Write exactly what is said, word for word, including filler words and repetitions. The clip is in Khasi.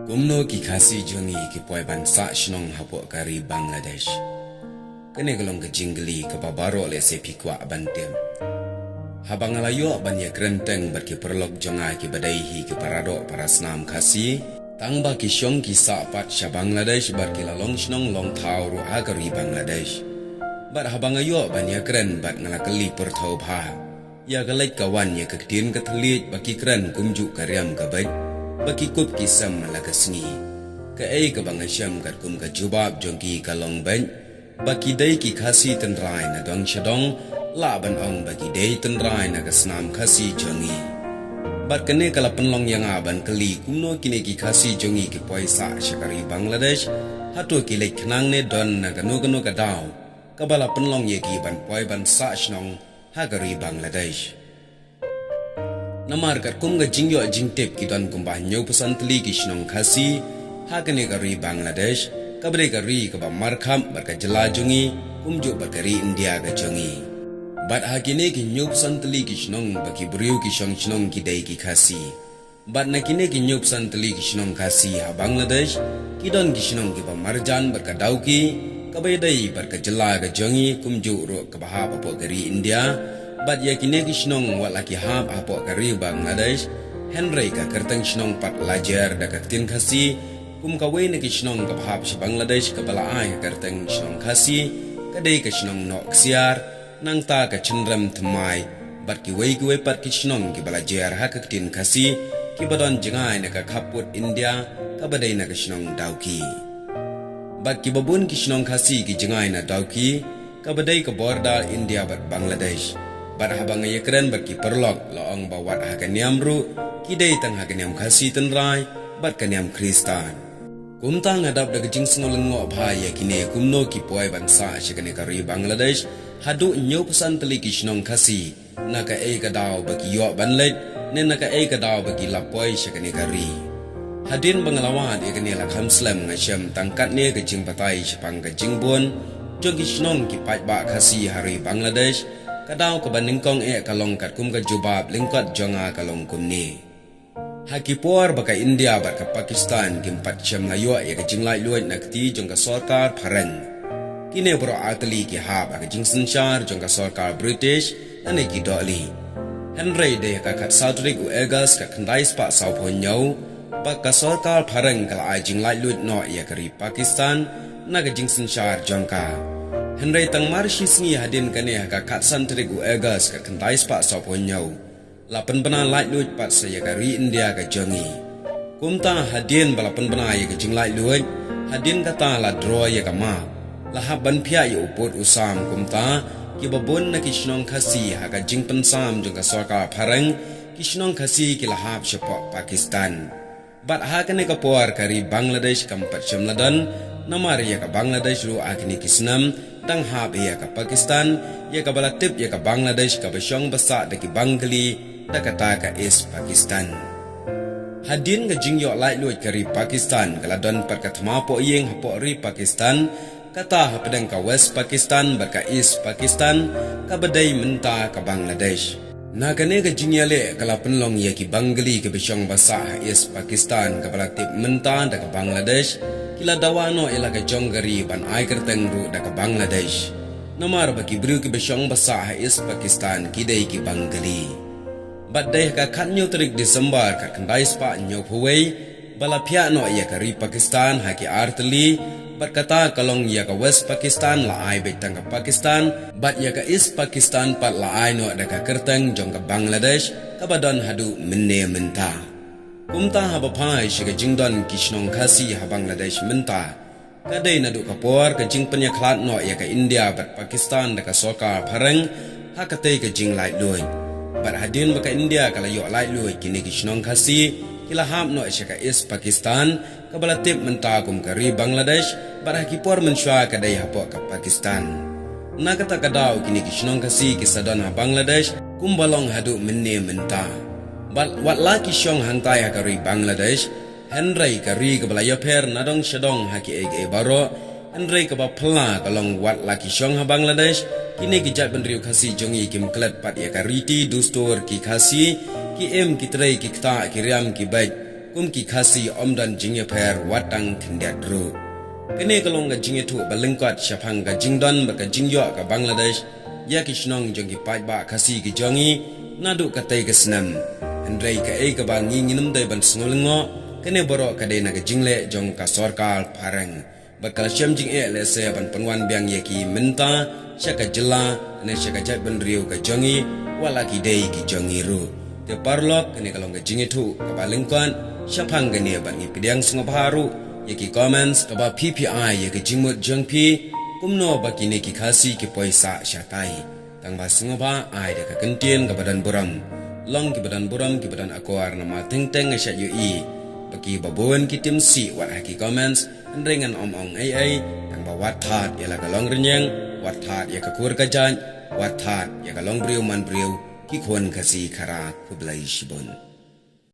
Kumno ki Khasi jong ngi ki poi ban sah shnong hapoh ka ri Bangladesh? Kane ka long ka jingkylli kaba baroh lehse phi kwah ban tip. Haba nga la ïoh ban ïakren teng bad ki paralok jong nga kiba dei hi ki paradoh parasnam Khasi, tang ba ki shong ki sah pat sha Bangladesh bad ki la long shnong long thaw ruh ha ka ri Bangladesh. Bad haba nga ïoh ban ïakren bad nga la kylli pyrthaw bha ïa ka leit ka wan ïa ka ktien ka thylliej ba ki kren kumjuh ka riam ka beit, ba ki kup ki sem la ka sngi. Kaei kaba nga shem katkum ka jubab jong ki ka long beit ba ki dei ki Khasi tynrai na dong sha dong, lah ban ong ba ki dei tynrai na ka snam Khasi jong ngi. Bad kane ka la pynlong ïa nga ban kylli kumno kine ki Khasi jong ngi ki poi sah sha ka ri Bangladesh, hato ki leit khnang ne don na kano kano ka daw kaba la pynlong ïa ki ban poi ban sah shnong ha ka ri Bangladesh. Namar katkum ka jingïoh jingtip ki don kumba hynñiewphew san tylli ki shnong Khasi ha kane ka ri Bangladesh, kaba dei ka ri kaba markhap bad ka jylla jong ngi kumjuh bad ka ri India ka jong ngi. Bad ha kine ki hynñiewphew san tylli ki shnong ba ki briew ki shong shnong ki dei ki Khasi. Bad na kine ki hynñiewphew san tylli ki shnong Khasi ha Bangladesh, ki don ki shnong kiba marjan bad ka Dawki, kaba ïadei bad ka jylla ka jong ngi kumjuh ruh kaba hap hapoh ka ri India. Bad ïa kine ki shnong wat la ki hap hapoh ka ri Bangladesh, hynrei ka kyrteng shnong pat la jer da ka ktien Khasi. Kum kawei na ki shnong kaba hap sha Bangladesh kaba la ai ka kyrteng shnong Khasi, ka dei ka shnong Nohksiar, nangta ka Chynrem Thymmai, bad kiwei kiwei pat ki shnong kiba la jer ha ka ktien Khasi, kiba don jngai na ka khappud India, kaba dei na ka shnong Dawki. Bad kiba bun ki shnong Khasi ki jngai na Dawki, kaba dei ka border India bad Bangladesh. Bad haba nga ïakren bad ki paralok la ong ba wat ha ka niam ruh, ki dei tang ha ka niam Khasi tynrai bad ka niam Khristan. Kumta nga dap da ka jingsngewlyngngoh bha ïa kine kumno ki poi ban sah sha kane ka ri Bangladesh, haduh hynñiewphew san tylli ki shnong Khasi, na kaei ka daw ba ki ïoh ban leit, ne na kaei ka daw ba ki la poi sha kane ka ri. Hadien ba nga la wad ïa kane la kham slem nga shem tang katne ka jingbatai shaphang ka jingbun jong ki shnong ki paidbah Khasi ha ri Bangladesh, ka daw kaba nyngkong eh ka long katkum ka jubab lyngkot jong nga ka long kumne. Ha ki por ba ka India bad ka Pakistan kim pat shym la ïoh ïa ka jinglaitluid na kti jong ka sorkar phareng, kine baroh artylli ki hap ha ka jingsynshar jong ka sorkar British lane ki dohli. Hynrei dei ha ka khatsaw tarik u August ka khyndai spah sawphew hynñiew ba ka sorkar phareng ka la ai jinglaitluid noh ïa ka ri Pakistan na ka jingsynshar jong ka. Hynrei tang mar shi sngi hadien kane ha ka khatsan tarik u August ka khyndai spah sawphew hynñiew, la pynbna laitluid pat sa ïa ka ri India ka jong ngi. Kumta hadien ba la pynbna ïa ka jinglaitluid, hadien kata la draw ïa ka map, la hap ban phiah ïa u pud u sam. Kumta kiba bun na ki shnong Khasi ha ka jingpynsam jong ka sorkar phareng, ki shnong Khasi ki la hap shapoh Pakistan. Bad ha kane ka por ka ri Bangladesh kam pat shym la don, namar ïa ka Bangladesh ruh ha kine ki snem dang hap ïa ka Pakistan, ïa kaba la tip ïa ka Bangladesh kaba shong ba sah da ki Bengali, da kata ka East Pakistan. Hadien ka jingïoh laitluid ka ri Pakistan, ka la don pat ka thma pohïing hapoh ri Pakistan, kata hapdeng ka West Pakistan bad ka East Pakistan, kaba dei mynta ka Bangladesh. Na kane ka jingïaleh ka la pynlong ïa ki Bengali kiba shong ba sah ha East Pakistan, kaba la tip mynta da ka Bangladesh, ki la dawa noh ïa la ka jong ka ri ban ai kyrteng ruh da ka Bangladesh. Namar ba ki briew kiba shong ba sah ha East Pakistan ki dei ki Bengali. Bad dei ha ka khathynñiew tarik December ka khyndai spah hynñiewphew wei, ba la phiah noh ïa ka ri Pakistan ha ki artylli, bad kata ka long ïa ka West Pakistan la ai beit tang ka Pakistan, bad ïa ka East Pakistan pat la ai noh da ka kyrteng jong ka Bangladesh, kaba don haduh mynne mynta. Kumta haba phai sha ka jingdon ki shnong Khasi ha Bangladesh mynta, ka dei naduh ka por ka jingpynïakhlad noh ïa ka India bad Pakistan da ka sorkar phareng ha katei ka jinglaitluid. Bad hadien ba ka India ka la ïoh laitluid, kine ki shnong Khasi ki la hap noh sha ka East Pakistan, kaba la tip mynta kum ka ri Bangladesh, bad ha ki por mynshuwa ka dei hapoh ka Pakistan. Na kata ka daw kine ki shnong Khasi ki sa don ha Bangladesh kumba long haduh mynne mynta. Bad wat la ki shong hangtai ha ka ri Bangladesh, hynrei ka ri kaba la ïapher na dong sha dong ha kiei kiei baroh, hynrei kaba phylla ka long wat la ki shong ha Bangladesh, kine ki jaitbynriew Khasi jong ngi kim klet pat ïa ka riti dustur ki Khasi, ki im ki trei ki ktah ki riam ki beit, kum ki Khasi ym don jingïapher wat tang khyndiat ruh. Kane ka long ka jingïathuh ba lyngkot shaphang ka jingdon bad ka jingïoh ka Bangladesh ïa ki shnong jong ki paidbah Khasi ki jong ngi naduh katei ka snem. Hynrei kaei kaba ngi ngim dei ban sngewlyngngoh, kane baroh ka dei na ka jingleh jong ka sorkar phareng. Bad ka la shem jingeh lehse ban pynwan biang ïa ki mynta sha ka jylla ne sha ka jaitbynriew ka jong ngi, wat la ki dei ki jong ngi ruh. Te paralok, kane ka long ka jingïathuh kaba lyngkot shaphang kane bad ngi pdiang sngewbha ruh ïa ki comments kaba phi phi ai ïa ka jingmut jong phi, kumno ba kine ki Khasi ki poi sah shatai. Tang ba sngewbha ai da ka kyntien kaba don burom. Long kiba don burom kiba don akor, namar teng teng nga shait ïohi ba kiba bun ki tim sih wat ha ki comments, hynrei ngan ym ong ei ei, tang ba wat thad ïa la ka long rynïeng, wat thad ïa ka kur ka jait, wat thad ïa ka long briew man briew, ki khun Khasi Khara. Khublei shibun.